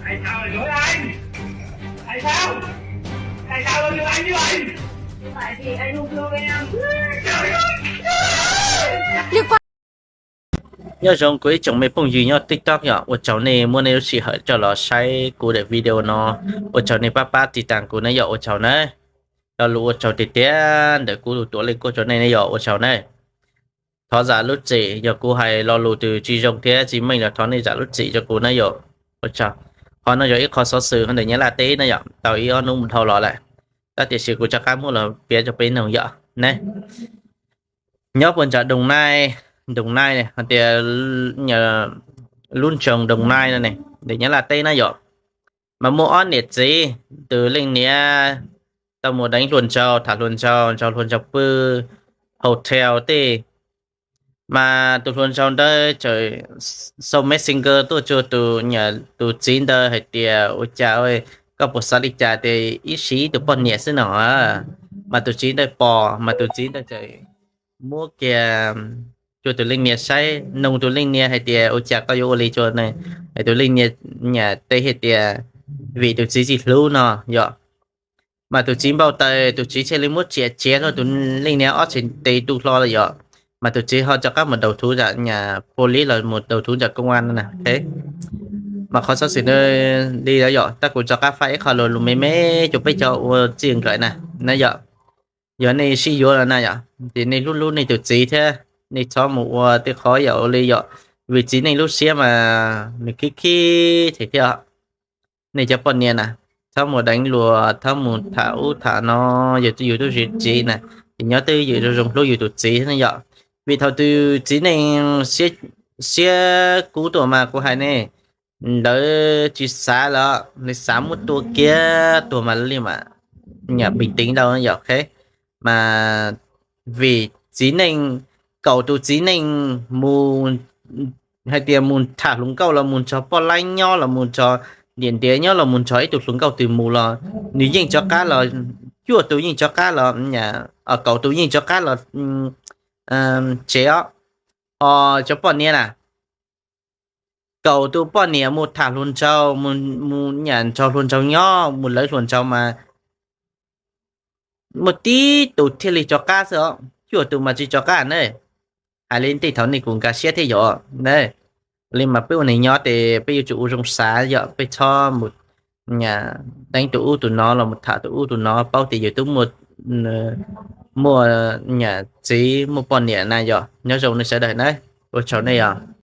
Nyob zoo kuv ib tsoom me phooj ywg nyob TikTok yom, ua tsaug nej muab nej lub sij hawm coj los saib kuv daim video no. Ua tsaug nej pab pab tiv tas kuv na yom, ua tsaug na. Lo lus ua tsaug tiag tiag ntawm kuv tus tuav leej kuj rau nej na yom, ua tsaug na. Thov zam lub txim yog kuv hais lo lus twg tsis zoo thiab tsis meej los thov nej zam lub txim rau kuv na yom, ua tsaug. Qhov no yog ib qho xov xwm ntawm Nyab Laj teb na yom, tau ib ob hnub mus dhau los lawm, tab tiam sis kuv rov qab muab los piav rau peb mloog yom ne. Nyob puas ntsam Doos Nai, Doos Nai hais tias lub nroog Doos Nai no ne, ntawm Nyab Laj teb na yom, mas muaj ob niam txiv, tus leej niam tau mus deev hluas nraug, tham hluas nraug, nrog hluas nraug pw hotel tej, mas tus hluas nraug ntawd txawm sau messenger tuaj rau tus, tus txiv ntawd hais tias ua cas, koj puas xav li cas tias ib sim ib tug poj niam xwb no. Mas tus txiv ntawd pom mas tus txiv ntawd txawm muab kiag rau tus leej niam saib, nug tus leej niam hais tias ua cas koj yuav ua li rau, tus leej niam teb hais tias vim tus txiv tsis hlub no yom. Mas tus txiv npau taws, tus txiv thiaj li muab txiav txiav hlo tus leej niam ob txhais tes tu hlo lawm yom. Mas tus txiv ho rov qab mus daus thuv zam nyas pua lib los mus daus thuv zam koob as no na. Mas qhov xov xwm li yom, tab kuv rov qab faib ib qho lus lus me me rau peb cov ua txij nkawm na, na yom. Yog nej sib yuav los na yom, ces nej hlub hlub nej tus txiv thiab nej txhob mus ua tej qhov yam ua li yom, vim txiv neej lub siab mas nws khib khib thiab. Nej cov poj niam na, txhob mus deev luag, txhob mus tham ub tham no, yus twb yus tub txiv na, ces nyob twj ywm zoo zoo hlub yus tus txiv thiab yom. Vim thaum tus txiv neej siab kub tuaj mas kuv hais nej, lawv tsis xav los nws xav muab tua kiag tuag mas li mas nyam pim teev ntau yom. Mas vim txiv neej, kaum tus txiv neej mus, hais tias mus tham hluas nkauj los mus nrog poj laib nyob los mus nrog niam ntiav nyob los mus nrog ib tug hluas nkauj twg mus los nws yeej rov qab los, cuaj tus yeej rov qab los, kaum tus yeej rov qab los tsev os. Ho cov poj niam na, kaum tus poj niam mus tham hluas nraug, mus nyam nrog hluas nraug nyob, mus lawv hluas nraug mas muaj tib tus thiaj li rov qab xwb os, cuaj tus mas tsis rov qab na. Hais li tej thaum nej kuj nkag siab thiab yom. Li mas peb ua neeg nyob ces peb yuav tsum ua zoo xav yom, peb txhob mus deev tus ub tus no los mus tham tus ub tus no, paub tias yus twb muaj, muaj nyam txiv muaj poj niam na yom. Nyob zoo nej sawv daws na, ua tsaug nej yom.